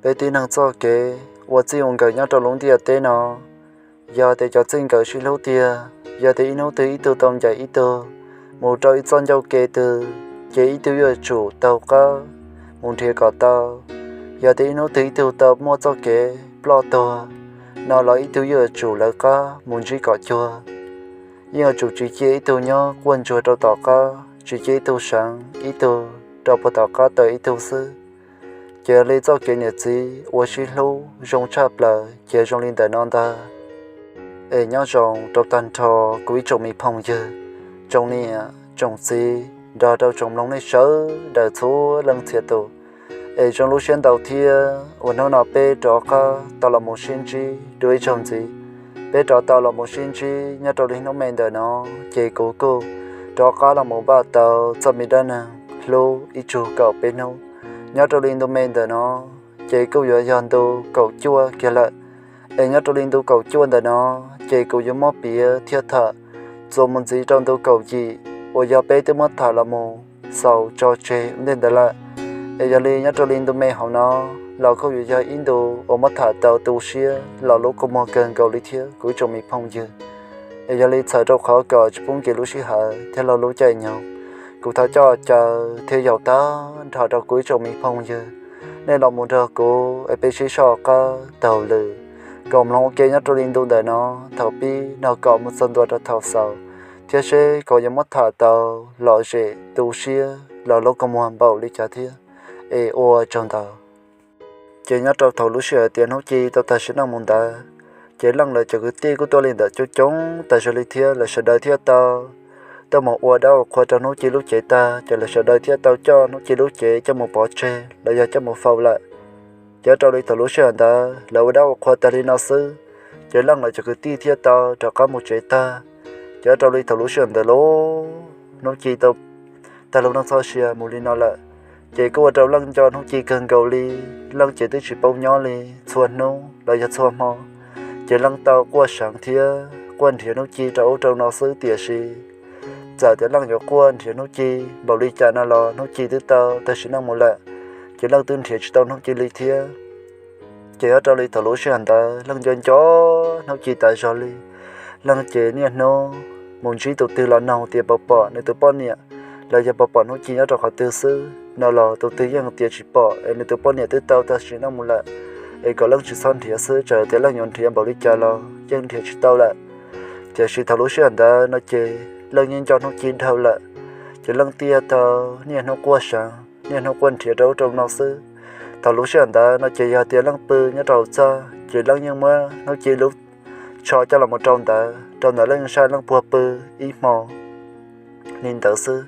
Peb tib neeg txoj kev ua txij ua nkawm nyob rau lub ntiaj teb no, yog tias cov txij nkawm sib hlub tiag, yog tias ib hnub twg ib tug tau ncaim ib tug mus rau ib txoj ncauj ke twg, ces ib tug yuav tsum taug qab mus nrhiav kom tau. Yog tias ib hnub twg ib tug tau muaj txoj kev ploj tuag no los ib tug yuav tsum lawv qab mus ntsib kom cuag. Yeej yuav tsum tsis cia ib tug nyob quaj ntsuag rau tom qab, tsis cia ib tug seev ib tug rau puag tom qab tawm ib tug xwb. Ces yog li txoj kev niam txiv uas sib hlub zoo tshaj plaws ces zoo li ntawm no ntag. Es nyob zoo rau tag nrho kuv ib tsoom me phooj ywg, tsoom niam tsoom txiv nrog rau tsoom mloog nej sawv daws txhua leej txhia tus. Es zoo lub siab ntau thiab uas hnub no peb rov qab tau los mus sib ntsib dua ib zaug ntxiv. Peb rov tau los mus sib ntsib nyob rau li hnub me ntawm no, ces kuv kuj rov qab los mus npaj tau txoj me dab neeg hlub ib tsug kaum peb hnub. Nyob rau li ntu me ntawm no, ces kuj yuav yog ntu kaum cuaj kiag lawm. Es nyob rau li ntu kaum cuaj ntawm no, ces kuv yuav muab piav thiab tham txuas mus ntxiv rau ntu kaum yim uas yog peb twb muab tham los mus xaus tso tseg ua ntej ntawd lawm. Es yog li nyob rau li ntu me hauv no los kuj yuav yog ib ntu uas muab tham tau tu siab los lub kua muag kawg nkaus li thiab kuv ib tsoom me phooj ywg. Es yog li txhawm rau qhov kom tsis pub nkim lub sij hawm thiab los lub caij nyoog, kuv thov coj caw thiab yaum tag nrho rau kuv ib tsoom me phooj ywg, nej los mus nrog kuv es peb sib soj qab taug lw kom mloog ua ke nyob rau li ntu ntawm no, thaum pib no kom mus txog ntua rau thaum xaus, thiab seb kuv yuav muab tham tau lom zem tu siab los lub kua muag npaum li cas thiab. Es ua tsaug ntau. Ces nyob rau thaum lub sij hawm tias hnub ci tau tag sim neej mus ntawd, ces Leej lawv cov kwv tij kuj tuaj li ntawm coob coob tas zog li thiab lawv sawv daws thiaj tau tuaj mus ua dab ua qhua rau hnub ci lub cev tag, ces lawv sawv daws thiaj tau coj hnub ci lub cev coj mus pov tseg los yog coj mus faus lawm. Ces rau li thaum lub sij hawm ntawd lawv ua dab ua qhua tas li no xwb, ces Leej lawv cov kwv tij thiaj tau rov qab mus tsev tag. Ces rau li thaum lub sij hawm ntawd lauj, hnub ci tau tag lub neej txoj sia mus li no lawm, ces kuj ua rau Leej nco hnub ci kawg nkaus li. Leej ces twb tsis paub nyob li, txhua hnub los yog txhua hmo ces Leej tau quaj seev thiab quaj nrhiav hnub ci rau ub rau no xwb, tiam sis txawm tias Leej yuav quaj nrhiav hnub ci npaum li cas no los hnub ci twb tau tag sim neej mus lawm, ces Leej twb nrhiav tsis tau hnub ci li thiab. Ces ua rau li thaum lub sij hawm ntawd Leej nco nco hnub ci tas zog li. Leej ces niaj hnub mus ntsib tus twg los noog tias puas pom nws tus poj niam los yog puas pom hnub ci nyob rau qhov twg xwb no los tus twg yeej tias tsis pom es nws tus poj niam twb tau tag sim neej mus lawm, es kom Leej tsis txhob nrhiav xwb, txawm tias Leej yuav nrhiav npaum li cas los yeej nrhiav tsis tau lawm. Tiam sis thaum lub sij hawm ntawd no ces Leej yeej nco hnub ci dhau lawm, ces Leej thiaj tau niaj hnub quaj seev niaj hnub quaj nrhiav rau ub rau no xwb. Thaum lub sij hawm ntawd no ces yog tias Leej pw nyob rau hauv txaj ces Leej yeej muab hnub ci lub tsho coj los mus rau ntawd, rau ntawd Leej yeej saib Leej puag pw ib hmo li ntawd xwb.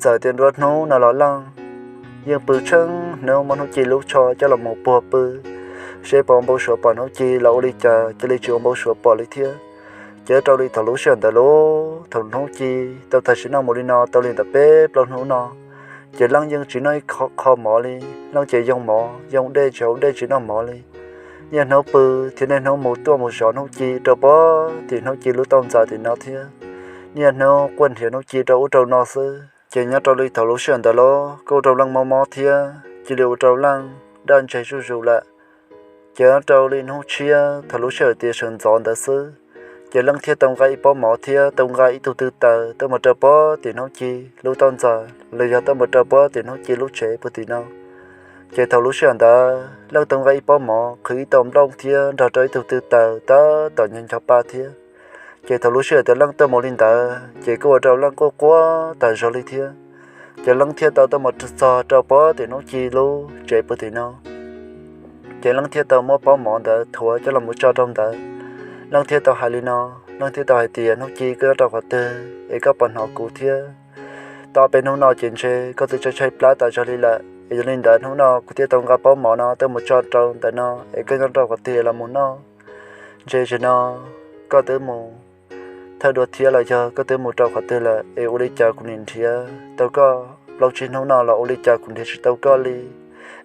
Txawm tias nruab hnub no los Leej yeej pw tsheej hnub muab hnub ci lub tsho coj los mus puag pw, seb puas ua npau suav pom hnub ci los ua li cas, cia li tsis ua npau suav pom li thiab. Ces rau li thaum lub sij hawm ntawd lauj, thaum hnub ci tau tag sim neej mus li no tau li ntawm peb plaub hnub no, ces Leej yeej tsis noj ib qho mov li. Leej ces yoo mov yoo dej, tsis haus dej tsis noj mov li. Niaj hnub pw thiab niaj hnub mus tuaj mus zov hnub ci rau puag tim hnub ci lub tauj ntxa tim no thiab niaj hnub quaj nrhiav hnub ci rau ub rau no xwb. Ces nyob rau li thaum lub sij hawm ntawd lauj, kuj ua rau Leej mob mob thiab cia li ua rau Leej daj ntseg zuj zus lawm. Ces rau li hnub tshiab thaum lub sij hawm tias sawv ntxov ntawd xwb, ces Leej thiaj tau nqa ib pob mov thiab tau nqa ib tug tw taws tuaj mus rau puag tim hnub ci lub tauj ntxa, los yog tuaj mus rau puag tim hnub ci lub tsev puag tim no. Ces thaum lub sij hawm ntawd Leej tau nqa ib pob mov, qhwv ib tau nplooj thiab nrog rau ib tug tw taws tab tom ncho ncho pa thiab. Ces thaum lub sij hawm tias Leej tuaj mus li ntawd ces kuj ua rau Leej quaj quaj tas zog li thiab. Ces Leej thiaj tau tuaj mus txog rau puag tim hnub ci lub tsev puag tim no. Ces Leej thiaj tau muab pob mov ntawd thuav coj los mus tso rau ntawd. Leej thiaj tau hais li no, Leej thiaj tau hais tias, Hnub ci, koj nyob rau qhov twg es koj puas hnov kuv thiab? Tau peb hnub no ces ntshe koj twb tshaib tshaib plab tas zog li lawm, es yog li ntawd hnub no kuv thiaj tau nqa pob mov no tuaj mus tso rau ntawm no es koj nyob rau qhov twg los mus noj. Ntshe zaum no koj twb mus thawj dua thiab los yog koj twb mus rau qhov twg lawm, es ua li cas kuv nim nrhiav tau koj plaub tsib hnub no los ua li cas kuv nrhiav tsis tau koj li?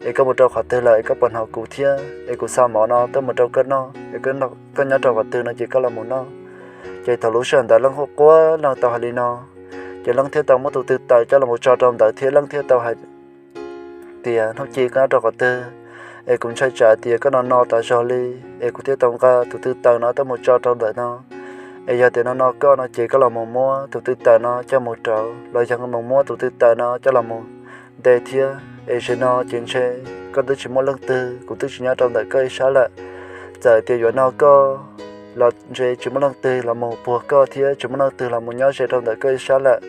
Es koj mus rau qhov twg lawm es koj puas hnov kuv thiab? Es kuv xa mov no tuaj mus rau koj noj, es koj nyob rau qhov twg no ces koj los mus noj. Ces thaum lub sij hawm ntawd Leej quaj quaj Leej tau hais li no, ces Leej thiaj tau muab tus tw taws coj los mus tso rau ntawd thiab Leej thiaj tau hais tias, Hnub ci, koj nyob rau qhov twg Es kuv ntshai tsam tias koj no no tas zog li, es kuv thiaj tau nqa tus tw taws no tuaj mus tso rau ntawm no. Es yog tias no no koj no ces koj los mus muab tus tw taws no coj mus rauv los yog mus muab tus tw taws no coj los mus nte thiab. Es zaum no ces ntshe koj twb tsis muaj leej twg, kuv twb tsis nyob rau ntawm koj ib sab lawm. Txawm tias yuav no koj los ntshe tsis muaj leej twg los mus puag koj thiab tsis muaj leej twg los mus nyob ze rau ntawm koj ib sab lawm.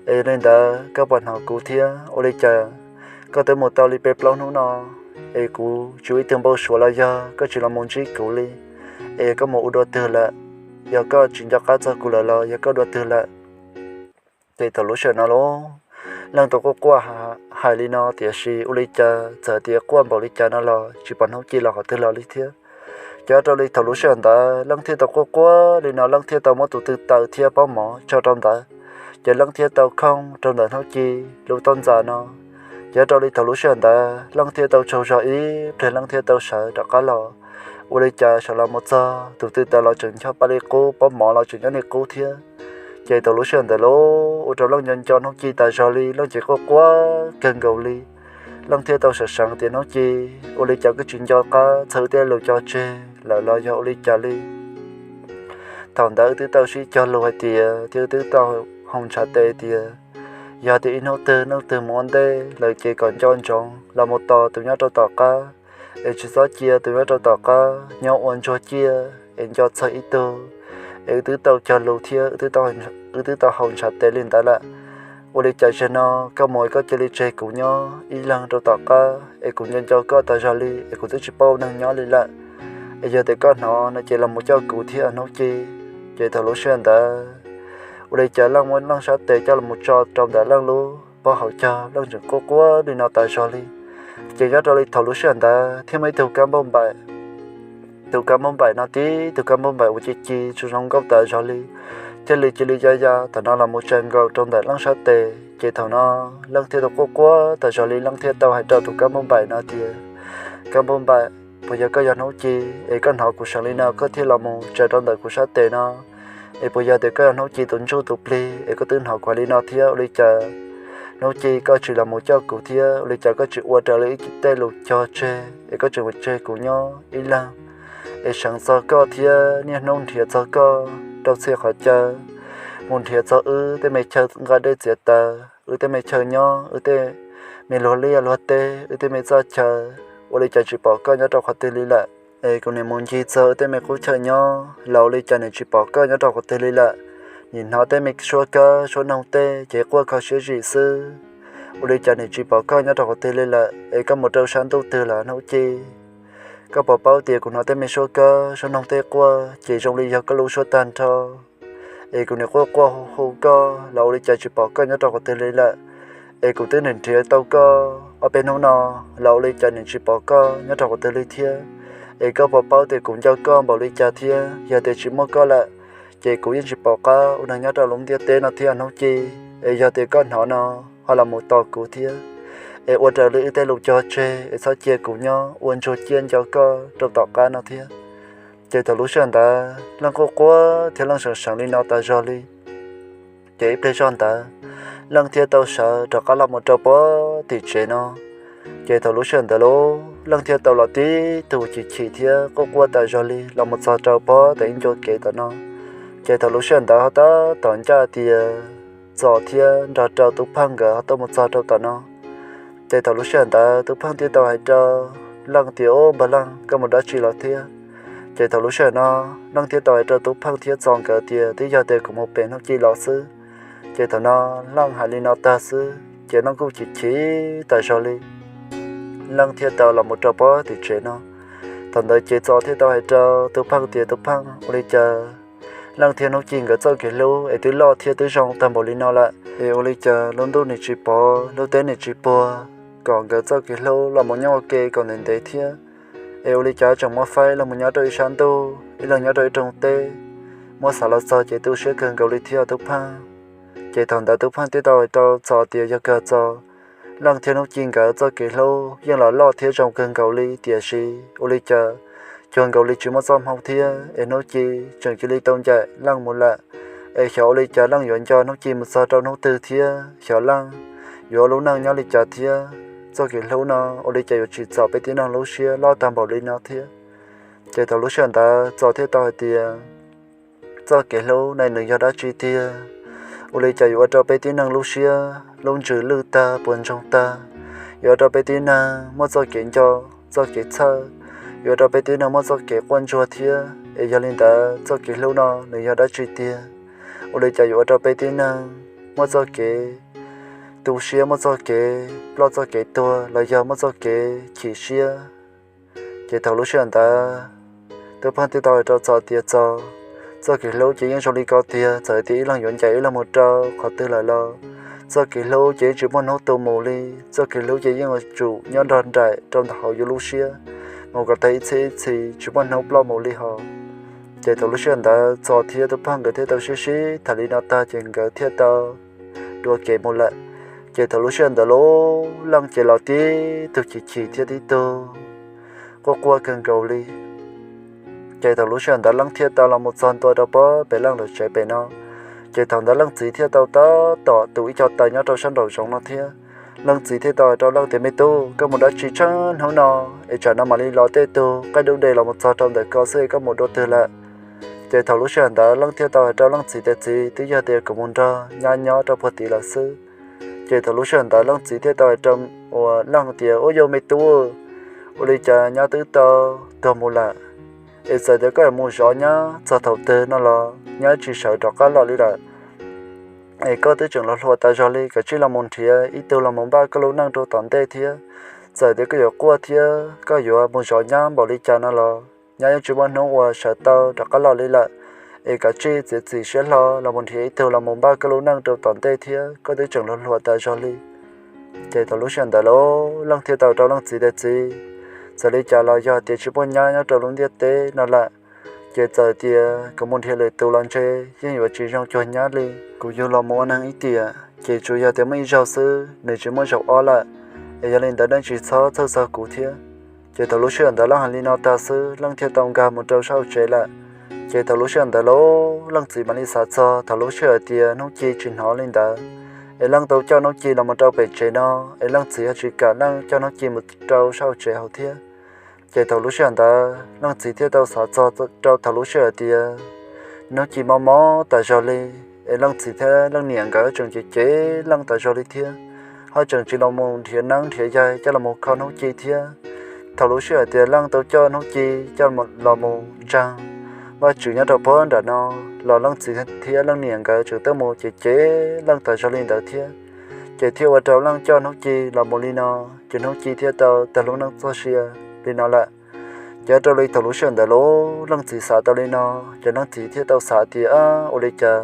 Es yog li ntawd koj puas hnov kuv thiab? Ua li cas koj twb mus tau li peb plaub hnub no, es kuv tsis ua ib tug npau suav los yog koj tsis los mus ntsib kuv li? Es yog koj mus ua dua twg lawm? Yog koj tsis nco qab txog kuv lawm los yog koj dua twg lawm? Ces thaum lub sij hawm no los Leej tau quaj quaj hais li no, tiam sis ua li cas txawm tias quaj npaum li cas no los tsis pom Hnub Ci los qhov twg los li thiab. Ces nyob rau li thaum lub sij hawm ntawd Leej thiaj tau quaj quaj li no, Leej thiaj tau muab tus tw taws thiab pob mov tso rau ntawd, ces Leej thiaj tau khooj rau ntawm Hnub Ci lub taub ntxa no. Ces nyob rau li thaum lub sij hawm ntawd Leej thiaj tau tsaug zog ib pliag, Leej thiaj tau sawv rov qab los. Ua li cas sawv los mus txog tus tw taws los tseem ncho pa li qub, pob mov los tseem nyob li qub thiab. Ces thaum lub sij hawm ntawd los ua rau Leej nco nco Hnub Ci tas zog li, Leej ces quaj quaj kawg nkaus li. Leej thiaj tau seev seev tias, Hnub Ci, ua li cas koj tsis nco qab txog wb tej lus cog tseg lawm los yog ua li cas li? Thaum ntawd wb twb tau sib cog lus hais tias, thiab wb twb tau hau ntshav tes tias yog tias ib hnub twg leej twg mus ua ntej lawm ces kom nco ntsoov los mus tos tus nyob rau tom qab, es tsis txhob cia tus nyob rau tom qab nyob ua ntsuag ciaj es nco txog ib tug. Es wb twb tau cog lus thiab wb twb tau hau ntshav tes li ntawd lawm. Ua li cas zaum no koj mus koj cia li tseg kuv nyob ib leeg rau tom qab, es kuv nco nco koj tas zog li, es kuv twb tsis paub ua neeg nyob li lawm. Es yog tias koj hnov no ces los mus coj kuv thiab Hnub Ci. Ces thaum lub sij hawm ntawd ua li cas Leej muab Leej sab tes coj los mus tso rau ntawm Leej lub pob hauv caug, Leej tseem quaj quaj li no tas zog li. Ces nyob rau li thaum lub sij hawm ntawd thiaj muaj ib tug kab npauj npaim. Tus kab npauj npaim no tib tug kab npauj npaim uas ci ci tsaus zoo nkauj tas zog li, thiaj li cia li ya ya thaum no los mus tsa nkaus rau ntawm Leej sab tes. Ces thaum no Leej thiaj tau quaj quaj tas zog li, Leej thiaj tau hais rau tus kab npauj npaim no tias, Kab npauj npaim, puas yog koj yog Hnub Ci, es koj hnov kuv seev li no koj thiaj los mus tsa rau ntawm kuv sab tes no? Es puas yog tias koj yog Hnub Ci tus ntsuj tus plig es koj twb hnov kuv hais li no thiab? Ua li cas Hnub Ci koj tsis los mus coj kuv thiab? Ua li cas koj tsis ua raws li wb tej lus cog tseg es koj tseem mus tseg kuv nyob ib leeg? Es seev txog koj thiab niaj hnub nrhiav txog koj rau txhia qhov chaw, mus nrhiav txog wb tej me chaw nqa dej txiav taws, wb tej me chaw nyob, wb tej me luag liaj luag teb, wb tej me txoj chaw, ua li cas tsis pom koj nyob rau qhov twg li lawm? Es kuv nim mus ncig txog wb tej me qub chaw nyob los ua li cas nim tsis pom koj nyob rau qhov twg li lawm? Nim hnov tej me suab kab suab noog tej ces quaj kho siab zim xwb. Ua li cas nim tsis pom koj nyob rau qhov twg li lawm? Es koj mus rau sab ntuj twg lawm Hnub Ci? Koj puas paub tias kuv hnov tej me suab kab suab noog tej quaj ces zoo li yog koj lub suab tag nrho. Es kuv nim quaj quaj hu hu koj los ua li cas tsis pom koj nyob rau qhov twg li lawm? Es kuv twb nim nrhiav tau koj ob peb hnub no los ua li cas nim tsis pom koj nyob rau qhov twg li thiab? Es koj puas paub tias kuv nco koj npaum li cas thiab? Yog tias tsis muaj koj lawm ces kuv yeej tsis pom qab ua neeg nyob rau lub ntiaj teb no thiab Hnub Ci. Es yog tias koj hnov no, ho los mus tos kuv thiab, es ua raws li wb tej lus cog tseg es txhob cia kuv nyob ua ntsuag ciaj nco koj rau tom qab no thiab. Ces thaum lub sij hawm ntawd Leej quaj quaj thiab Leej seev seev li no tas zog li. Ces ib pliag zoj ntawd Leej thiaj tau sawv rov qab los mus rau pem tim tsev no. Ces thaum lub sij hawm ntawd los Leej thiaj tau los tib tug chim chim thiab quaj quaj tas zog li los mus txog rau pem tim ib ncua kev tom no. Ces thaum lub sij hawm ntawd ho tab tom ncaj tias Txos thiab nrog rau Tub Pheej nkawd ho tuaj mus txog rau tom no. Ces thaum lub sij hawm ntawd Tub Pheej thiaj tau hais rau Leej tias, Ub, npawg Leej, koj mus dab tsi los thiab? Ces thaum lub sij hawm no Leej thiaj tau hais rau Tub Pheej thiab Txos nkawd tias, Twb yog tias kuv mus pem Hnub Ci los xwb. Ces thaum no Leej hais li no tag xwb ces Leej kuj chim chim tas zog li. Leej thiaj tau los mus rau pem tim tsev no. Thaum ntawd ces Txos thiaj tau hais rau Tub Pheej tias, Tub Pheej, ua li cas Leej thiab Hnub Ci nkawd txoj kev hlub es twb loj thiab twb zoo tag npaum li no lawm, es ua li cas lub ntuj nim tsis pov, lub teb nim tsis puag, kom nkawd txoj kev hlub los mus nyob ua ke kom ntev ntev thiab? Es ua li cas tseem muab faib los mus nyob rau ib sab ntuj, ib leeg nyob rau ib rooj teb? Muab xav los txog ces tu siab kawg nkaus li thiab Tub Pheej. Ces thaum ntawd Tub Pheej thiaj tau hais rau Txos tias, Yog kawg Txos, Leej thiab Hnub Ci nkawd txoj kev hlub yeej los loj thiab zoo kawg nkaus li, tiam sis ua li cas cuag nkaus li tsis muaj txoj hmoo thiab es Hnub Ci tseem cia li tau ncaim Leej mus lawm. Es xyov ua li cas Leej yuav nco Hnub Ci mus txog rau hnub twg thiab xyov Leej yuav ua lub neej nyob li cas thiab. txoj kev hlub no ua li cas yuav tsim txom peb tib neeg lub siab loj tag npaum li no thiab. Ces thaum lub sij hawm ntawd Txos thiaj tau hais tias, txoj kev hlub no nws yog dab tsi tiag? Ua li cas yuav ua rau peb tib neeg lub siab lub ntsws lwj tag puas ntsoog tag, yuav ua rau peb tib neeg muaj txoj kev nco, txoj kev txhawj, yuav ua rau peb tib neeg muaj txoj kev quaj ntsuag thiab? Es yog li ntawd txoj kev hlub no nws yog dab tsi tiag? Ua li cas yuav ua rau peb tib neeg muaj txoj kev tu siab, muaj txoj kev ploj txoj kev tuag los yog muaj txoj kev chim siab? Ces thaum lub sij hawm ntawd Tub Pheej thiaj tau hais rau Txos tias, Txos, txoj kev hlub ces yeej zoo li ko tiag, txawm tias ib leeg yuav ncaim ib leeg mus rau qhov twg lawm los txoj kev hlub ces yeej tsis muaj hnub tu mus li. Txoj kev hlub ces yeej yuav tsum nyob nrog nraim rau ntawm hauv yus lub siab mus kom tag ib txhiab ib txhis, tsis muaj hnub ploj mus li hos. Ces thaum lub sij hawm ntawd Txos thiab Tub Pheej nkawd thiaj tau sib sib tham li no tag ces nkawd thiaj tau dua kev mus lawm. Ces thaum lub sij hawm ntawd lub Leej ces los tib tug chim chim thiab tib tug quaj quaj kawg nkaus li. Ces thaum lub sij hawm ntawd Leej thiaj tau los mus txog ntua rau pem Leej lawv tsev pem no. Ces thaum ntawd Leej txiv thiaj tau tab tom tu ib co taws nyob rau sab nraum zoov no thiab. Leej txiv thiaj tau hais rau Leej tias, Me tub, koj mus dab tsi tshaj hnub no es tsam no mam li los tej tug qaij dub de los mus txog rau ntawm ko xwb es koj mus dua twg lawm? Ces thaum lub sij hawm ntawd Leej thiaj tau hais rau Leej txiv tias, Txiv, twb yog tias kuv mus nrog nyab nyob rau puag tid lawm xwb. Ces thaum lub sij hawm ntawd Leej txiv thiaj tau hais rau uas Leej tias, Ua yog me tub, ua li cas nyab twb tau tuag mus lawm, es txawm tias koj yuav mus zov nyab txog thaum twg no los nyab tsis sawv rov qab los li lawm. Es koj twb tseem los hluas tas zog li, kav tsij los mus nrhiav ib tug los mus npaj koj lub neej rau tom ntej thiab. Txawm tias koj yuav quaj thiab koj yuav mus zov nyab npaum li cas no los nyab yeej tsis muaj hnub uas sawv tau rov qab los li lawm. Es kav tsij txiav txim siab hlo los mus nrhiav ib tug los mus npaj koj lub neej rau tom ntej thiab, koj twb tseem los hluas tas zog li. Ces thaum lub sij hawm ntawd lub Leej thiaj tau rau Leej txiv tias, Txiv, txawm li cas los yog tias tsis muaj nyab nyob rau lub ntiaj teb no lawm, ces txawm tias kuv mus nrhiav lwm tus los ntshe yeej yuav tsis zoo cuag nyab li. Kuv yug los mus ua neeg ib tiam ces tsuas yog tias muaj ib zaug xwb, nws tsis muaj zaum ob lawm. Es yog li ntawd nej tsis txhob txhawj txog kuv thiab. Ces thaum lub sij hawm ntawd Leej hais li no tag xwb, Leej thiaj tau nkag mus rau sab hauv tsev lawm. Ces thaum lub sij hawm ntawd lub Leej txiv mam li xav txog thaum lub sij hawm tias Hnub Ci tsis hnov li ntawd, es Leej tau coj Hnub Ci los mus rau pem tsev no, es Leej txiv ho tsis kam Leej coj Hnub Ci mus rau sab hauv tsev hauv thiab. Ces thaum lub sij hawm ntawd Leej txiv thiaj tau xav txog rau thaum lub sij hawm tias Hnub Ci mob mob tas zog li, es Leej txiv thiab Leej niam nkawd tseem cem cem Leej tas zog li thiab, ho tseem tsis los mus nrhiav neeb nrhiav yaig coj los mus kho Hnub Ci thiab. Thaum lub sij hawm tias Leej tau coj Hnub Ci coj los mus ntseeg Vajtswv nyob rau puag nram no, los Leej txiv thiab Leej niam nkawd tseem tuaj mus cem cem Leej tas zog li ntawd thiab. Ces thiaj ua rau Leej coj Hnub Ci los mus li no, ces Hnub Ci thiaj tau tag lub neej txoj sia li no lawm. Ces rau li thaum lub sij hawm ntawd lub Leej txiv xav tau li no, ces Leej txiv thiaj tau xav tias, Ua li cas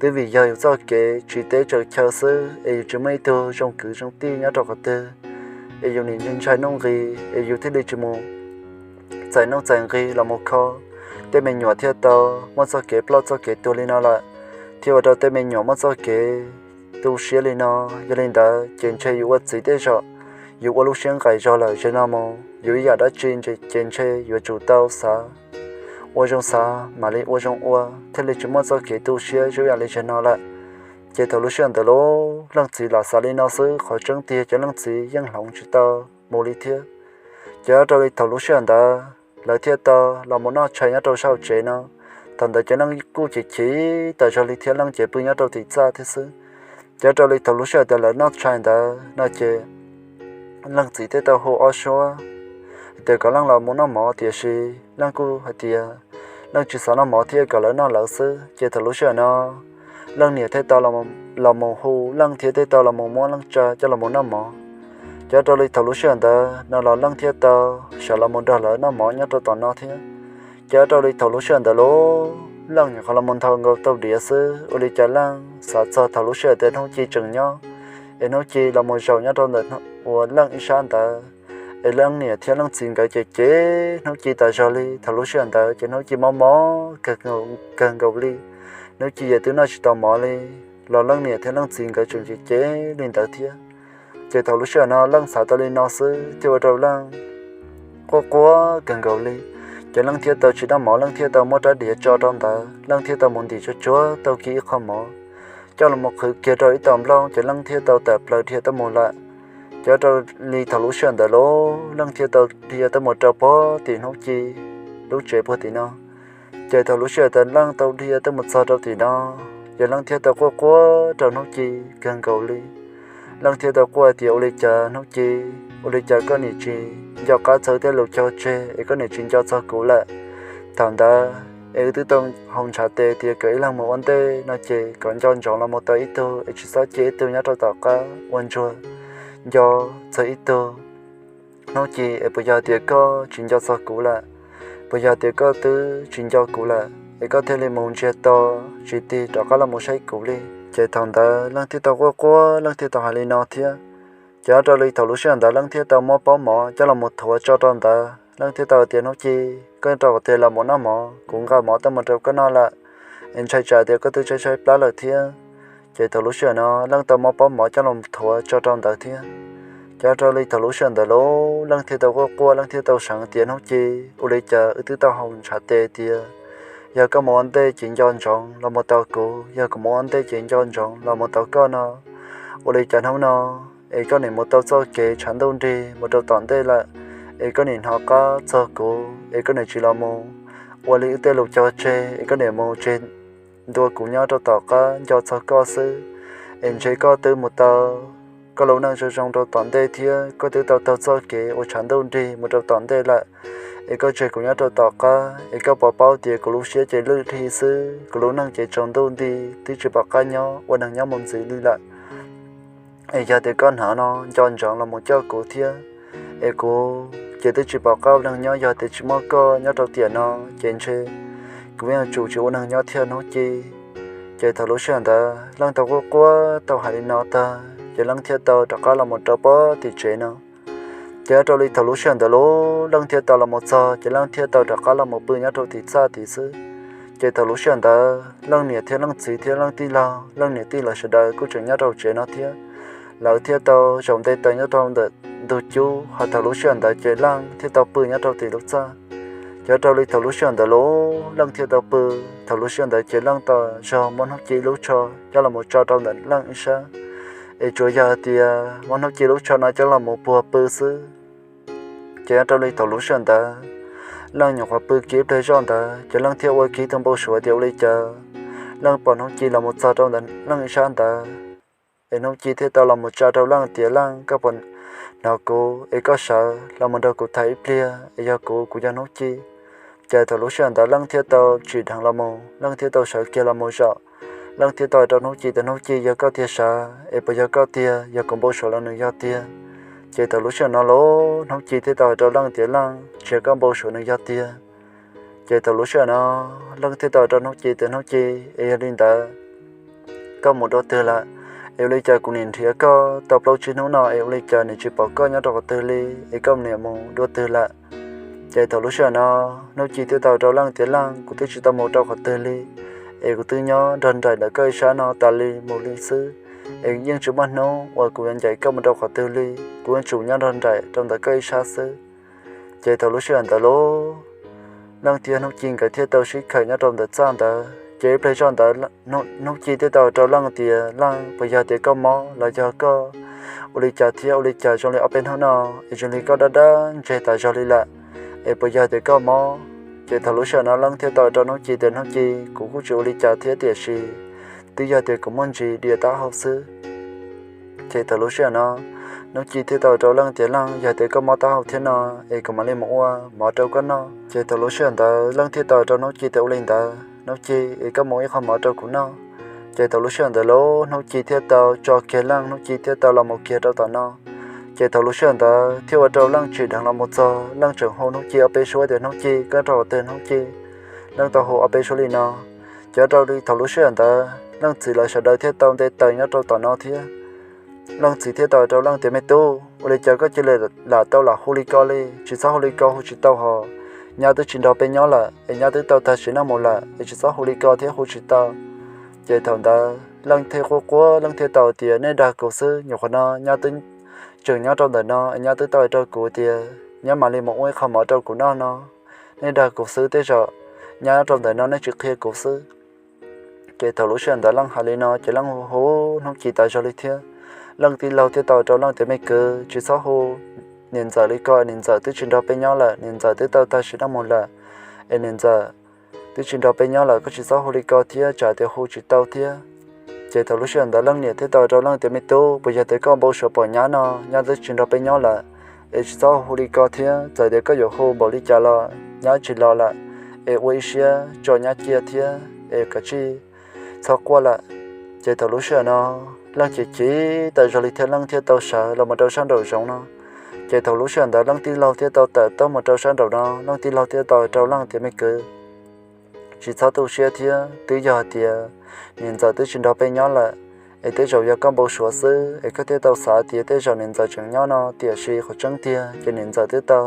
twb vim yog yus txoj kev tsiv teb tsaws chaw xwb es yus tsis muaj ib tug zoo kwv zoo tij nyob rau qhov twg, es yus nim ntshai nuj nqis es yus thiaj li tsis mus txais nuj txais nqis los mus kho, tej me nyuam thiaj tau muaj txoj kev ploj txoj kev tuag li no lawm, thiaj ua rau tej me nyuam muaj txoj kev tu siab li no. Yog li ntawd ces ntshe yus ua txiv tej zaum yus ua lub siab nqaim zog lawm, zaum no mus yus ib yam dab tsi ces ntshe yuav tsum tau xav ua zoo xav mam li ua zoo ua, thiaj li tsis muaj txoj kev tu siab zoo yam li zaum no lawm. Ces thaum lub sij hawm ntawd lub Leej txiv lam xav li no xwb, qhov tseeb tiag ces Leej txiv yeej hloov tsis tau mus li thiab. Ces rau li thaum lub sij hawm ntawd lawv thiaj tau los mus noj tshais nyob rau sab hauv tsev no. Thaum ntawd ces Leej kuj chim chim tas zog li thiab, Leej ces pw nyob rau tim txaj thiab xwb. Ces rau li thaum lub sij hawm tias lawv noj tshais ntawd no ces Leej txiv thiaj tau hu ob suab tias kom Leej los mus noj mov, tiam sis Leej kuj hais tias Leej tsis xav noj mov thiab, kom lawv noj lawv xwb. Ces thaum lub sij hawm no Leej niam thiaj tau los mus hu Leej thiab thiaj tau los mus muab Leej tsa coj los mus noj mov. Ces rau li thaum lub sij hawm ntawd no los Leej thiaj tau sawv los mus nrog lawv noj mov nyob rau tom no thiab. Ces rau li thaum lub sij hawm ntawd lub Leej nyuam qhuav los mus nthau nkaus tau diav xwb, ua li cas Leej xav txog thaum lub sij hawm tias Hnub Ci tseem nyob, es Hnub Ci los mus zaum nyob rau ntawm uas Leej ib sab ntawd, es Leej niam thiab Leej txiv nkawd ces cem Hnub Ci tas zog li. Thaum lub sij hawm ntawd ces Hnub Ci mob mob kawg nkaus li, Hnub Ci ces twb noj tsis tau mov li, los Leej niam thiab Leej txiv nkawd tseem cem cem li ntawd thiab. Ces thaum lub sij hawm no Leej xav tau li no xwb thiaj ua rau Leej quaj quaj kawg nkaus li. Ces Leej thiaj tau tsis noj mov, Leej thiaj tau muab rab diav tso rau ntawd, Leej thiaj tau mus ntim tsuag tsuag tau kiag ib qho mov coj los mus qhwv kiag rau ib tog nplooj, ces Leej thiaj tau tawm plaws dhia tuaj mus lawm. Ces rau li thaum lub sij hawm ntawd los Leej thiaj tau dhia tuaj mus rau pog tim Hnub Ci lub tsev puag tim no. Ces thaum lub sij hawm ntawd Leej tau dhia tuaj mus txog rau tim no, ces Leej thiaj tau quaj quaj rau Hnub Ci kawg nkaus li. Leej thiaj tau quaj tias, ua li cas Hnub Ci, ua li cas koj nim tsis nco qab txog tej lus cog tseg es koj nim tsis nco txog kuv lawm? Thaum ntawd es wb twb tau hau ntshav tes tias kom ib leeg mus ua ntej no ces kom nco ntsoov los mus tau ib tug es tsis txhob cia ib tug nyob rau tom qab ua ntsuag nco txog ib tug. Hnub Ci, es puas yog tias koj tsis nco txog kuv lawm? Puas yog tias koj twb tsis nco kuv lawm es koj thiaj li mus ntsiag to tsis tig rov qab los mus saib kuv li? Ces thaum ntawd Leej thiaj tau quaj quaj, Leej thiaj tau hais li no thiab. Ces nyob rau li thaum lub sij hawm ntawd Leej thiaj tau muab pob mov coj los mus thuav tso rau ntawd. Leej thiaj tau tias, Hnub Ci, koj rau qhov twg los mus noj mov? Kuv nqa mov tuaj mus rau koj noj lawm, es ntshai tsam tias koj twb tshaib tshaib plab lawm thiab. Ces thaum lub sij hawm no Leej tau muab pob mov coj los thuav tso rau ntawd thiab. Ces nyob rau li thaum lub sij hawm ntawd los Leej thiaj tau quaj quaj, Leej thiaj tau seev tias, Hnub Ci, ua li cas wb twb tau hau ntshav tes tias yog koj mus ua ntej ces nco ntsoov los mus tau kuv, yog kuv mus ua ntej ces nco ntsoov los mus tau koj no, ua li cas hnub no es koj nim mus tau txoj kev tshav ntuj nrig mus rau tom ntej lawm, es koj nim hnov qab txog kuv es koj nim tsis los mus ua li wb tej lus cog tseg, es koj nim mus tseg ntua kuv nyob rau tom qab nco txog koj xwb? Es ntshe koj twb mus tau koj lub neej zoo zoo rau tom ntej thiab koj twb tau taug txoj kev uas tshav ntuj nrig mus rau tom ntej lawm, es koj tseg kuv nyob rau tom qab, es koj puas paub tias kuv lub siab ces lwj hli xwb, kuv lub neej ces tsaus ntuj nti, twb tsis pom qab nyob ua neeg nyob mus ntxiv li lawm. Es yog tias koj hnov no nco ntsoov los mus coj kuv thiab, es kuv ces twb tsis pom qab ua neeg nyob yog tias tsis muaj koj nyob rau tiam no, ces ntshe kuv yeej yuav tsum tsis ua neeg nyob thiab Hnub Ci. Ces thaum lub sij hawm ntawd Leej tau quaj quaj tau hais li no tag ces Leej thiaj tau rov qab los mus rau pog tim tsev no. Ces nyob rau li thaum lub sij hawm ntawd los Leej thiaj tau los mus txog ces Leej thiaj tau rov qab los mus pw nyob rau tim txaj tim xwb. Ces thaum lub sij hawm ntawd Leej niam thiab Leej txiv thiab Leej tij laug, Leej niam tij laug sawv daws kuj tseem nyob rau tsev no thiab. Lawv thiaj tau zaum nte taws nyob rau ntawm ntug cub, hos thaum lub sij hawm ntawd ces Leej thiaj tau pw nyob rau tim lub txaj. Ces nyob rau li thaum lub sij hawm ntawd los Leej thiaj tau pw. Thaum lub sij hawm ntawd ces Leej tau zog muab Hnub Ci lub tsho coj los mus tso rau ntawm Leej ib sab, es tsuas yog tias muab Hnub Ci lub tsho no coj los mus puag pw xwb. Ces nyob rau li thaum lub sij hawm ntawd Leej nyuam qhuav pw kiag ib pliag zoj ntawd ces Leej thiaj ua kiag tus npau suav tias ua li cas Leej pom Hnub Ci los mus txog rau ntawm Leej ib sab ntawd. Es Hnub Ci thiaj tau los mus tsa rau Leej tias, Leej, koj puas hnov kuv? Es koj sawv los mus nrog kuv tham ib pliag, es yog kuv, kuv yog Hnub Ci. Ces thaum lub sij hawm ntawd Leej thiaj tau tsim dheev los mus, Leej thiaj tau sawv kiag los mus zaum. Leej thiaj tau hais rau Hnub Ci tias, Hnub Ci, yog koj tiag sas, es puas yog koj tiag? Yog kuv npau suav los nws yog tiag? Ces thaum lub sij hawm no los Hnub Ci thiaj tau hais rau Leej tias, Leej, tsis yog koj npau suav, nws yog tiag. Ces thaum lub sij hawm no Leej thiaj tau hais rau Hnub Ci tias, Hnub Ci, es yog li ntawd koj mus dua twg lawm? Es ua li cas kuv niam nrhiav koj tau plaub tsib hnub no es ua li cas niam tsis pom koj nyob rau qhov twg li, es koj niam mus dua twg lawm? Ces thaum lub sij hawm no Hnub Ci thiaj tau hais rau Leej tias, Leej, kuv twb tsis tau mus rau qhov twg li, es kuv twb nyob nrog nraim ntawm koj ib sab no tas li mus li xwb, es yeej tsis muaj hnub uas kuv yuav ncaim koj mus rau qhov twg li, kuv yeej tsum nyob nrog nraim rau ntawm koj ib sab xwb. Ces thaum lub sij hawm ntawd los Leej thiab Hnub Ci nkawd thiaj tau sib khawm nyob rau ntawm txaj ntawd. Ces ib pliag zoj ntawd Hnub Ci thiaj tau hais rau Leej tias, Leej, puas yog tias koj mob los yog koj ua li cas thiab? Ua li cas zoo li ob peb hnub no es zoo li koj daj daj ntseg tas zog li lawm, es puas yog tias koj mob? Ces thaum lub sij hawm no Leej thiaj tau hais rau Hnub Ci tias, Hnub Ci, kuv kuj tsis ua li cas thiab, tiam sis twb yog tias kuv muaj ntsis dias taub hau xwb. Ces thaum lub sij hawm no Hnub Ci thiaj tau hais rau Leej tias, Leej, yog tias koj mob taub hau thiab no es kuv mam li mus ua mov rau koj noj. Ces thaum lub sij hawm ntawd Leej thiaj tau hais rau Hnub Ci tias, Ua li ntawd Hnub Ci, es koj mus ua ib qho mov rau kuv noj. Ces thaum lub sij hawm ntawd los Hnub Ci thiaj tau tso kiag Leej, Hnub Ci thiaj tau los mus kiag rau tom no. Ces thaum lub sij hawm ntawd thiaj ua rau Leej tsim dheev los mus txog, Leej tseem hu Hnub Ci ob peb suab tias, Hnub Ci, koj rau qhov twg Hnub Ci? Leej tau hu ob peb suab li no. Ces nyob rau li thaum lub sij hawm ntawd Leej txiv lawv sawv daws thiaj tau nte taws nyob rau tom no thiab. Leej txiv thiaj tau hais rau Leej tias, Me tub, ua li cas koj cia li lam tau lam hu li ko li? Tsis txhob hu li ko, hu tsis tau hos. Nyab twb tsis nrog peb nyob lawm es nyab twb tau tag sim neej mus lawm, es tsis txhob hu li ko thiab, hu tsis tau. Ces thaum ntawd Leej thiaj quaj quaj, Leej thiaj tau tias, Nej dag kuv xwb, nyuam qhuav no nyab twb tseem nyob rau ntawm no es nyab twb tau hais rau kuv tias nyab mam li mus ua ib qho mov rau kuv noj no. Nej dag kuv xwb, tej zaum nyab nyob rau ntawm no nej tsis qhia kuv xwb. Ces thaum lub sij hawm ntawd Leej hais li no ces Leej hu hu Hnub Ci tas zog li thiab. Leej tij laug thiaj tau hais rau Leej tias, Me kwv, tsis txhob hu niam ntxawm li ko, niam ntxawm twb tsis nrog peb nyob lawm, niam ntxawm twb tau tag sim neej mus lawm, es niam ntxawm twb tsis nrog peb nyob lawm, koj tsis txhob hu li ko thiab, tsam tias hu tsis tau thiab. Ces thaum lub sij hawm ntawd Leej niam thiaj tau hais rau Leej tias, Me tub, puas yog tias koj npau suav pom nyab no, nyab twb tsis nrog peb nyob lawm, es tsis txhob hu li ko thiab, txawm tias koj yuav hu npaum li cas los nyab tsis los lawm, es ua ib siab tso nyab cia thiab, es kav tsij txhob quaj lawm. Ces thaum lub sij hawm no Leej chim chim tas zog li thiab Leej thiaj tau sawv los mus rau sab nraum zoov no. Ces thaum lub sij hawm ntawd Leej tij laug thiaj tau tawm tuaj mus rau sab nraum no, Leej tij laug thiaj tau hais rau Leej tias, Me kwv, tsis txhob tu siab thiab, twb yog hais tias niam ntxawm twb tsis nrog peb nyob lawm, es tej zaum yog koj npau suav xwb, es koj thiaj tau xav tias tej zaum niam ntxawm tseem nyob no, tiam sis qhov tseeb tiag ces niam ntxawm twb tau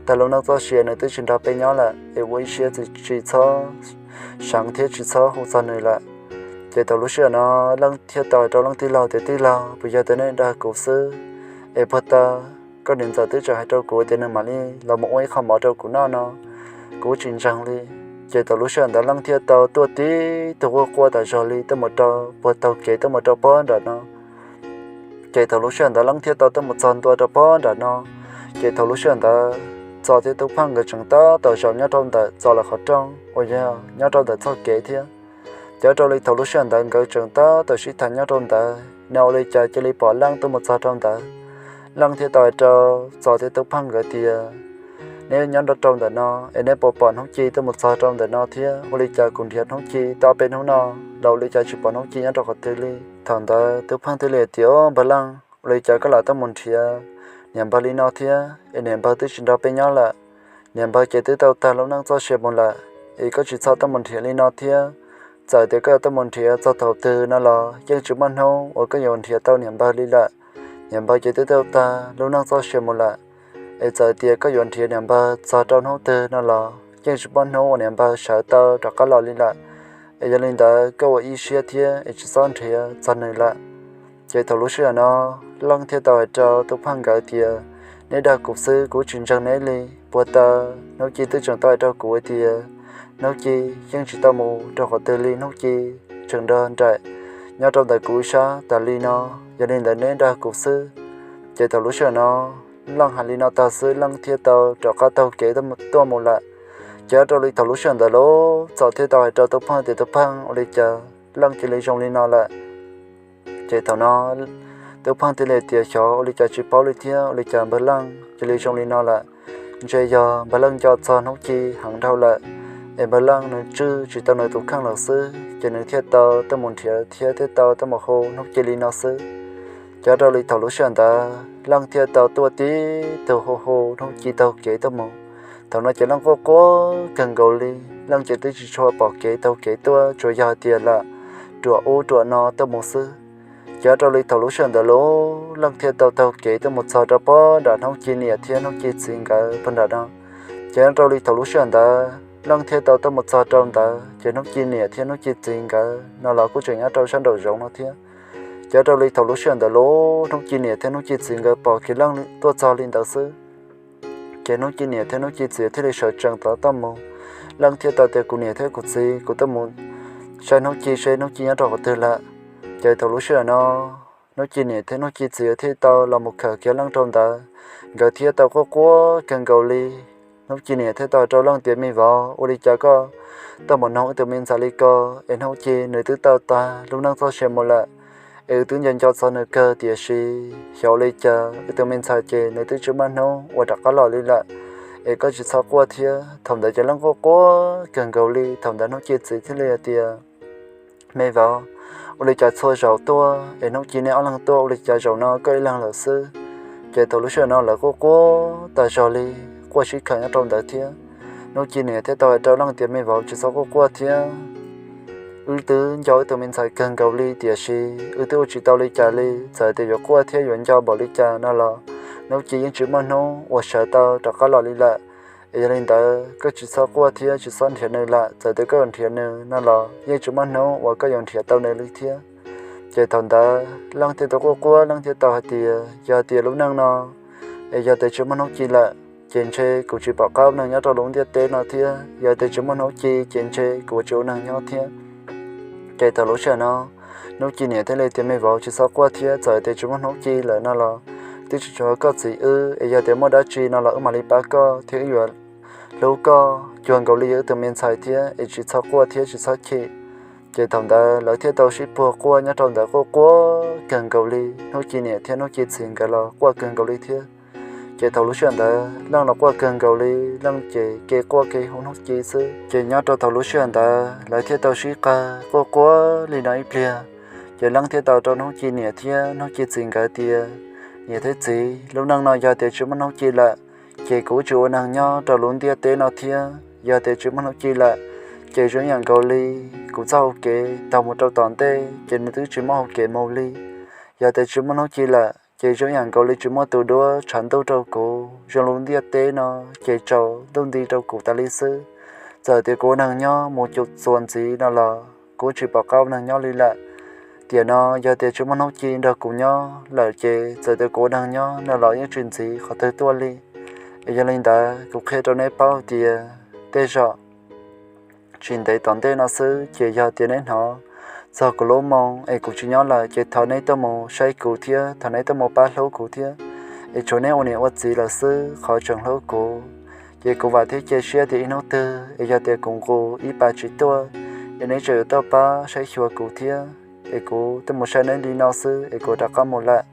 tag lub neej txoj sia, nws twb tsis nrog peb nyob lawm, es ua ib siab tsis txhob seev thiab tsis txhob hu txog nws lawm. Ces thaum lub sij hawm no Leej thiaj tau hais rau Leej tij laug tias, Tij laug, puas yog tias nej dag kuv xwb, es puag ta koj niam ntxawm twb tseem hais rau kuv tias nws mam li los mus ua ib qho mov rau kuv noj no, kuv tsis ntseeg li. Ces thaum lub sij hawm ntawd Leej thiaj tau tuaj tib tug quaj quaj tas zog li tuaj mus rau puag taug kev tuaj mus rau pob nram no. Ces thaum lub sij hawm ntawd Leej thiaj tau tuaj mus txog ntua rau pob nram no. Ces thaum lub sij hawm ntawd Txos thiab Tub Pheej nkawd tseem tab tom zaum nyob rau ntawm Txos lawv qhov rooj uas yog nyob rau ntawm txoj kev thiab. Ces ua rau li thaum lub sij hawm ntawd nkawd tseem tab tom sib tham nyob rau ntawd, nws ua li cas cia li pom Leej tuaj mus txog rau ntawd. Leej thiaj tau hais rau Txos thiab Tub Pheej nkawd tias, Neb nyob nrog rau ntawm no es neb puas pom Hnub Ci tuaj mus txog rau ntawm no thiab? Ua li cas kuv nrhiav Hnub Ci tau peb hnub no los ua li cas tsis pom Hnub Ci nyob rau qhov twg li? Thaum ntawd Tub Pheej thiaj li tias, Npawg Leej, ua li cas koj lam tuaj mus nrhiav niam npawg li no thiab? Es niam npawg twb tsis nrog peb nyob lawm, niam npawg ces twb tau tag lub neej txoj sia mus lawm, es koj tsis txhob tuaj mus nrhiav li no thiab. Txawm tias koj yuav tuaj mus nrhiav txog thaum twg no los yeej tsis muaj hnub uas koj yuav nrhiav tau niam npawg li lawm. Niam npawg ces twb tau tag lub neej txoj sia mus lawm, es txawm tias koj yuav nrhiav niam npawg txog rau hnub twg no los yeej tsis muaj hnub uas niam npawg sawv tau rov qab los li lawm. Es yog li ntawd koj ua ib siab thiab es tsis txhob nrhiav txog nws lawm. Ces thaum lub sij hawm no Leej thiaj tau hais rau Tub Pheej nkawd tias, Neb dag kuv xwb, kuv tsis ntseeg neb li. Puag ta Hnub Ci twb tseem tau hais rau kuv hais tias Hnub Ci yeej tsis tau mus rau qhov twg li, Hnub Ci tseem nrog nraim nyob rau ntawm kuv sab tas li no. Yog li ntawd neb dag kuv xwb. Ces thaum lub sij hawm no Leej hais li no tag xwb Leej thiaj tau rov qab taug kev tuaj mus lawm. Ces ua rau li thaum lub sij hawm ntawd lub Txos thiaj tau hais rau Tub Pheej tias, Tub Pheej, ua li cas Leej cia li zoo li no lawm? Ces thaum no Tub Pheej thiaj li tias, Xyov ua li cas tsis paub li thiab, ua li cas npawg Leej cia li zoo li no lawm? Ntshe yog npawg Leej nco txog Hnub Ci heev dhau lawm, es npawg Leej nws tswj tsis tau nws tus kheej lawm xwb, ces nws thiaj tau tuaj mus nrhiav thiab thiaj tau tuaj mus hu Hnub Ci li no xwb. Ces ua rau li thaum lub sij hawm ntawd Leej thiaj tau tuaj tib tug hu hu Hnub Ci taug kev tuaj mus. Thaum no ces Leej quaj quaj kawg nkaus li, Leej ces twb tsis tshua pom kev taug kev tuaj, tsuas yog hais tias lam ruam ub ruam no tuaj mus xwb. Ces ua rau li thaum lub sij hawm ntawd lub Leej thiaj tau taug kev tuaj mus txog rau pob nram Hnub Ci niam thiab Hnub Ci txiv nkawd puag nram no. Ces ua rau li thaum lub sij hawm ntawd Leej thiaj tau tuaj mus txog rau ntawd, ces Hnub Ci niam thiab Hnub Ci txiv nkawd no los kuj tseem nyob rau sab nraum zoov no thiab. Ces ua rau li thaum lub sij hawm ntawd lub Hnub Ci niam thiab Hnub Ci txiv nkawd pom kiag Leej tuaj txog li ntawd xwb, ces Hnub Ci niam thiab Hnub Ci txiv thiaj li sawv tsees tau tuaj mus. Leej thiaj tau tias, Kuv niam thiab kuv txiv, kuv tuaj mus saib Hnub Ci seb Hnub Ci nyob rau qhov twg lawm. Ces thaum lub sij hawm no Hnub Ci niam thiab Hnub Ci txiv thiaj tau los mus khawm kiag Leej rau ntawd. Nkawd thiaj tau quaj quaj kawg nkaus li. Hnub Ci niam thiaj tau hais rau Leej tias, Me vauv, ua li cas koj tuaj mus noog wb tus me ntxhais li ko? Es Hnub Ci nws twb tau tag lub neej txoj sia mus lawm, es wb twb nco nco txog nws kawg, tiam sis xyov ua li cas wb tus me ntxhais ces nws twb tsis muaj hnub uas rov qab los li lawm, es koj tsis txhob quaj thiab. Thaum ntawd ces Leej quaj quaj kawg nkaus li. Thaum ntawd Hnub Ci txiv thiaj li hais tias, Me vauv, ua li cas txhua zaus tuaj es Hnub Ci nej ob leeg tuaj, ua li cas zaum no koj ib leeg lawm xwb? Ces thaum lub sij hawm no lawv quaj quaj tas zog li, quaj sib khawm nyob rau ntawd thiab. Hnub Ci niam thiaj tau hais rau Leej tias, Me vauv, tsis txhob quaj quaj thiab. Wb twb nco wb tus me ntxhais kawg nkaus li, tiam sis wb twb ua tsis tau li cas li. Txawm tias yuav quaj thiab yuav nco npaum li cas no los Hnub Ci yeej tsis muaj hnub uas sawv tau rov qab los li lawm. Es yog li ntawd koj tsis txhob quaj thiab tsis txhob nrhiav nws lawm. Txawm tias koj yuav nrhiav nws no los yeej tsis muaj hnub uas koj yuav nrhiav tau nws li thiab. Ces thaum ntawd Leej thiaj tau quaj quaj, Leej thiaj tau hais tias, Yog tias lub neej no es yog tias tsis muaj Hnub Ci lawm, ces ntshe kuv tsis pom qab ua neeg nyob rau lub ntiaj teb no thiab. Yog tias tsis muaj Hnub Ci ces ntshe kuv tsis ua neeg nyob thiab. Ces thaum lub sij hawm no Hnub Ci niam thiaj li tias, Me vauv, tsis txhob quaj thiab, txawm tias tsis muaj Hnub Ci lawm no los twb tsis tshua koj txiv wb, es yog tias muaj dab tsi no los wb mam li pab koj thiab wb yuav hlub koj cuag nkaus li yog wb tus me ntxhais thiab, es tsis txhob quaj thiab tsis txhob chim. Ces thaum ntawd lawv thiaj tau sib puag quaj nyob rau ntawd, quaj quaj kawg nkaus li. Hnub Ci niam thiab Hnub Ci txiv nkawd los quaj kawg nkaus li thiab. Ces thaum lub sij hawm ntawd Leej los quaj kawg nkaus li, Leej ces kev quaj kev hu Hnub Ci xwb. Ces nyob rau thaum lub sij hawm ntawd lawv thiaj tau sib qawg quaj quaj li no ib pliag. Ces Leej thiaj tau rau Hnub Ci niam thiab Hnub Ci txiv nkawd tias, Niam thiab txiv, lub neej no yog tias tsis muaj Hnub Ci lawm, ces kuv tsis ua neeg nyob rau lub ntiaj teb no thiab. Yog tias tsis muaj Hnub Ci lawm, ces zoo yam nkaus li kuv txoj hau kev taug mus rau tom ntej ces nws twb tsis muaj hau kev mus li. Yog tias tsis muaj Hnub Ci lawm, ces zoo yam nkaus li tsis muaj tus duab tshav ntuj rau kuv, zoo lub ntiaj teb no ces tsaus ntuj nti rau kuv tas li xwb. Txawm tias kuv ua neeg nyob mus cum txuas ntxiv no los kuv tsis pom qab ua neeg nyob li lawm. Tiam no yog tias tsis muaj Hnub Ci nrog kuv nyob lawm ces txawm tias kuv ua neeg nyob no los yeej tsis ntxiv qhov twg tuaj li. Es yog li ntawd kuv qhia rau neb paub tias tej zaum tsis ntev tom ntej no xwb ces yog tias neb hnov txog kuv lub moo es kuv tsis nyob lawm ces thov neb tuaj mus saib kuv thiab thov neb tuaj mus pab hlub kuv thiab. Es tshuav neb ua niam ua txiv lawm xwb qhov tseem hlub kuv. Ces kuv vam thiab cia siab tias ib hnub twg es yog tias kuv nqus ib pas tsis tuaj, es neb tseem yuav tuaj pab saib xyuas kuv thiab. Es kuv tuaj mus saib neb li no xwb es kuv rov qab mus lawm.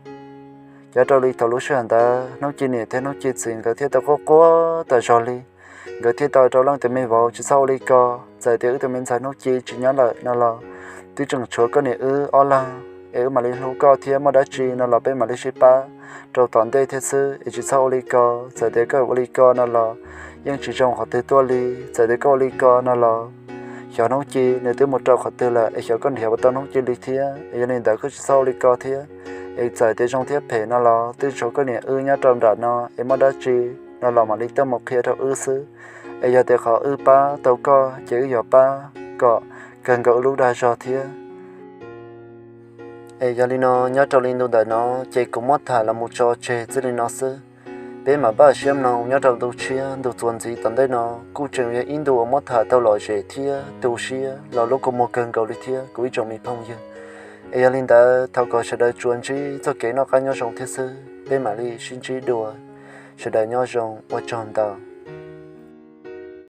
Nyob rau li thaum lub sij hawm ntawd Hnub Ci niam thiab Hnub Ci txiv nkawd thiaj tau quaj quaj tas zog li. Nkawd thiaj tau rau Leej tias, Me vauv, tsis txhob ua li ko, txawm tias wb tus me ntxhais Hnub Ci tsis nyob lawm no los twb tseem tshuav koj niam wb ob leeg, es wb mam li hlub koj thiab muaj dab tsi no los peb mam li sib pab rau tom ntej thiab xwb, es tsis txhob ua li ko. Txawm tias koj ua li ko no los yeej tsis zoo qhov twg tuaj li. Txawm tias koj ua li ko no los xyov Hnub Ci nws twb mus rau qhov twg lawm, es xyov koj nrhiav puas tau Hnub Ci li thiab. Es yog li ntawd koj tsis txhob ua li ko thiab. Es txawm tias zoo thiab phem no los twb tshuav koj niam wb nyob rau nram no, es muaj dab tsi no los mam li tuaj mus qhia rau wb xwb. Es yog tias qhov wb pab tau koj ces wb yuav pab kom kawg nkaus wb lub dag zog thiab. Es yog li no nyob rau li ntu ntawm no ces kuv muab tham los mus tso tseg txij li no xwb. Peb mam npaj siab mloog nyob rau ntu tshiab ntu txuas ntxiv tom ntej no, kuj tseem yog ib ntu uas muab tham tau lom zem thiab tu siab los lub kua muag kawg nkaus li thiab kuv ib tsoom me phooj ywg. Es yog li ntawd thov kom sawv daws tsuas ntsib txoj kev noj qab nyob zoo thiab xwb, peb mam li sib ntsib dua. Sawv daws nyob zoo, ua tsaug ntau.